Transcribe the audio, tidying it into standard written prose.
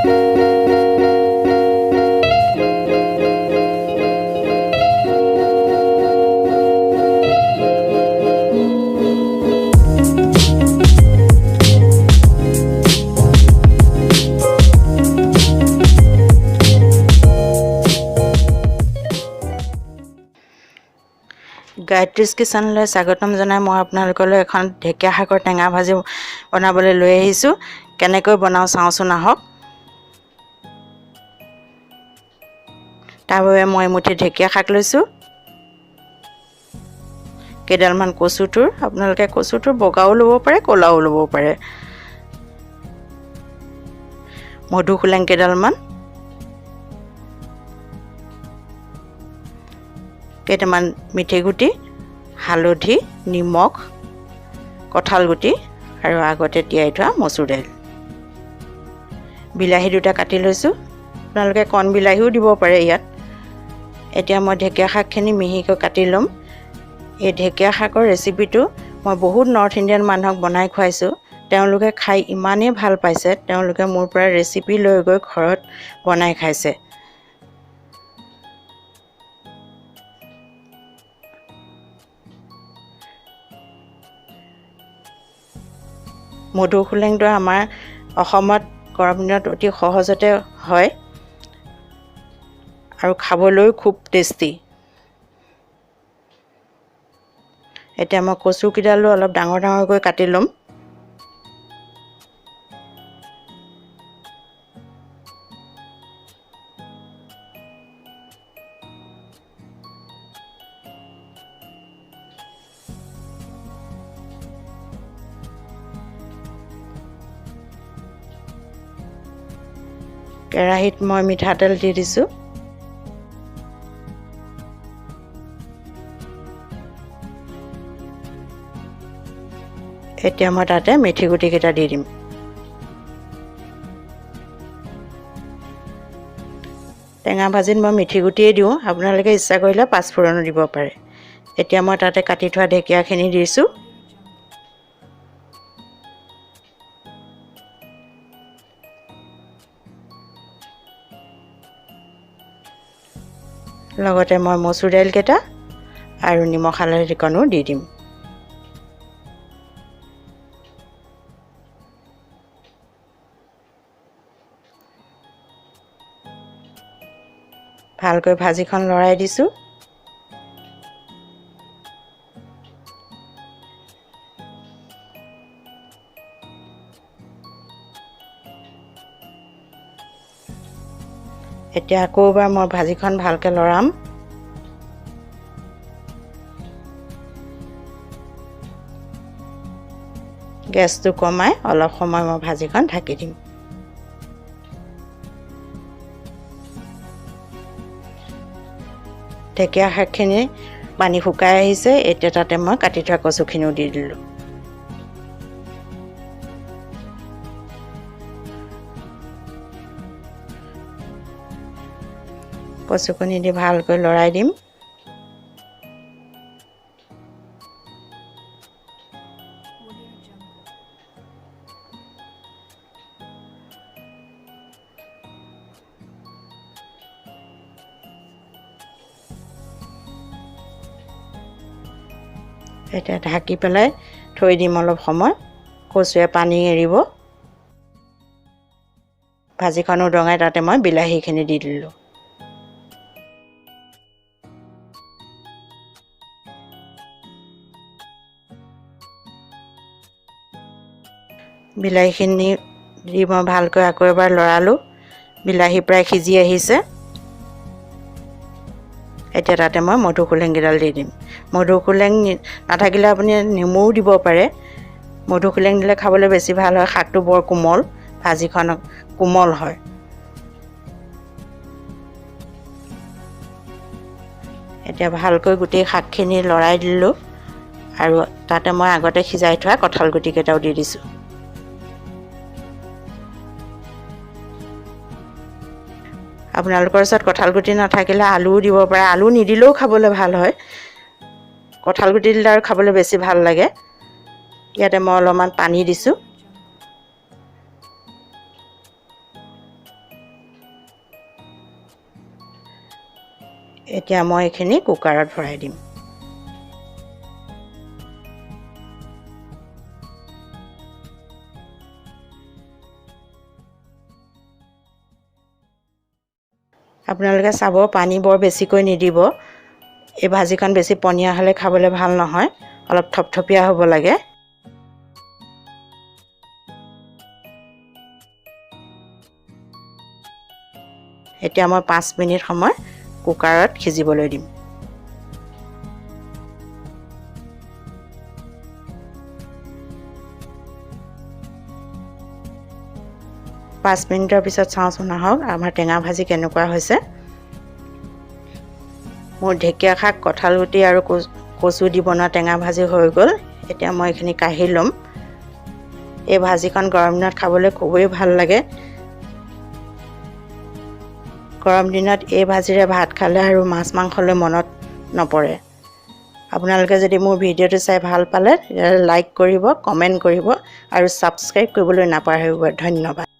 গায়ত্ৰীজ কিচেনলৈ স্বাগতম জনাই মই আপোনালোকলৈ এখন ঢেকীয়া শাকৰ টেঙা ভাজি বনাবলৈ লৈ আহিছোঁ। কেনেকৈ বনাওঁ চাওঁচোন আহক। তাৰ বাবে মই এমুঠি ঢেকীয়া শাক লৈছোঁ, কেইডালমান কচুথোৰ। আপোনালোকে কচুথোৰ বগাও ল'ব পাৰে, ক'লাও ল'ব পাৰে। মধুসোলেং কেইডালমান, কেইটামান মিঠি গুটি, হালধি, নিমখ, কঁঠালগুটি আৰু আগতে তিয়াই থোৱা মচুৰ দাইল। বিলাহী দুটা কাটি লৈছোঁ, আপোনালোকে কণ বিলাহীও দিব পাৰে ইয়াত। এতিয়া মই ঢেকীয়া শাকখিনি মিহিকৈ কাটি ল'ম। এই ঢেকীয়া শাকৰ ৰেচিপিটো মই বহুত নৰ্থ ইণ্ডিয়ান মানুহক বনাই খুৱাইছোঁ। তেওঁলোকে খাই ইমানেই ভাল পাইছে, তেওঁলোকে মোৰ পৰা ৰেচিপি লৈ গৈ ঘৰত বনাই খাইছে। মধুসোলেংটো আমাৰ অসমত গৰম দিনত অতি সহজতে হয় আৰু খাবলৈও খুব টেষ্টি। এতিয়া মই কচুকেইডালো অলপ ডাঙৰ ডাঙৰকৈ কাটি ল'ম। কেৰাহীত মই মিঠাতেল দি দিছোঁ। এতিয়া মই তাতে মেথি গুটিকেইটা দি দিম। টেঙা ভাজিত মই মেথি গুটিয়ে দিওঁ, আপোনালোকে ইচ্ছা কৰিলে পাঁচফোৰণো দিব পাৰে। এতিয়া মই তাতে কাটি থোৱা ঢেকীয়াখিনি দিছোঁ। লগতে মই মচুৰ দাইলকেইটা আৰু নিমখ হালধিকণো দি দিম। ভালকৈ ভাজিখন লৰাই দিছোঁ। এতিয়া আকৌ এবাৰ মই ভাজিখন ভালকৈ লৰাম। গেছটো কমাই অলপ সময় মই ভাজিখন ঢাকি দিম। ঢেকীয়া শাকখিনি পানী শুকাই আহিছে। এতিয়া তাতে মই কাটি থোৱা কচুখিনিও দি দিলোঁ। কচুখিনি দি ভালকৈ লৰাই দিম। এতিয়া ঢাকি পেলাই থৈ দিম অলপ সময়। কচুৱে পানী এৰিব। ভাজিখনো ডঙাই তাতে মই বিলাহীখিনি দি দিলোঁ। বিলাহীখিনি দি মই ভালকৈ আকৌ এবাৰ লৰালোঁ। বিলাহী প্ৰায় সিজি আহিছে। এতিয়া তাতে মই মধুসোলেংকেইডাল দি দিম। মধুসোলেং নাথাকিলে আপুনি নেমুও দিব পাৰে। মধুসোলেং দিলে খাবলৈ বেছি ভাল হয়। শাকটো বৰ কোমল, ভাজিখন কোমল হয়। এতিয়া ভালকৈ গোটেই শাকখিনি লৰাই দিলোঁ আৰু তাতে মই আগতে সিজাই থোৱা কঁঠাল গুটিকেইটাও দি দিছোঁ। আপোনালোকৰ ওচৰত কঁঠাল গুটি নাথাকিলে আলুও দিব পাৰে। আলু নিদিলেও খাবলৈ ভাল হয়, কঁঠাল গুটি দিলে আৰু খাবলৈ বেছি ভাল লাগে। ইয়াতে মই অলপমান পানী দিছোঁ। এতিয়া মই এইখিনি কুকাৰত ভৰাই দিম। আপোনালোকে চাব, পানী বৰ বেছিকৈ নিদিব। এই ভাজিখন বেছি পনীয়া হ'লে খাবলৈ ভাল নহয়, অলপ থপথপীয়া হ'ব লাগে। এতিয়া মই 5 মিনিট সময় কুকাৰত সিজিবলৈ দিম। 5 মিনিটৰ পিছত চাওঁচোন আহক আমাৰ টেঙা ভাজি কেনেকুৱা হৈছে। মোৰ ঢেকীয়া শাক, কঁঠাল গুটি আৰু কচু দি বনোৱা টেঙা ভাজি হৈ গ'ল। এতিয়া মই এইখিনি কাঢ়ি ল'ম। এই ভাজিখন গৰম দিনত খাবলৈ খুবেই ভাল লাগে। গৰম দিনত এই ভাজিৰে ভাত খালে আৰু মাছ মাংসলৈ মনত নপৰে। আপোনালোকে যদি মোৰ ভিডিঅ'টো চাই ভাল পালে তেতিয়াহ'লে লাইক কৰিব, কমেণ্ট কৰিব আৰু ছাবস্ক্ৰাইব কৰিবলৈ নাপাহৰিব। ধন্যবাদ।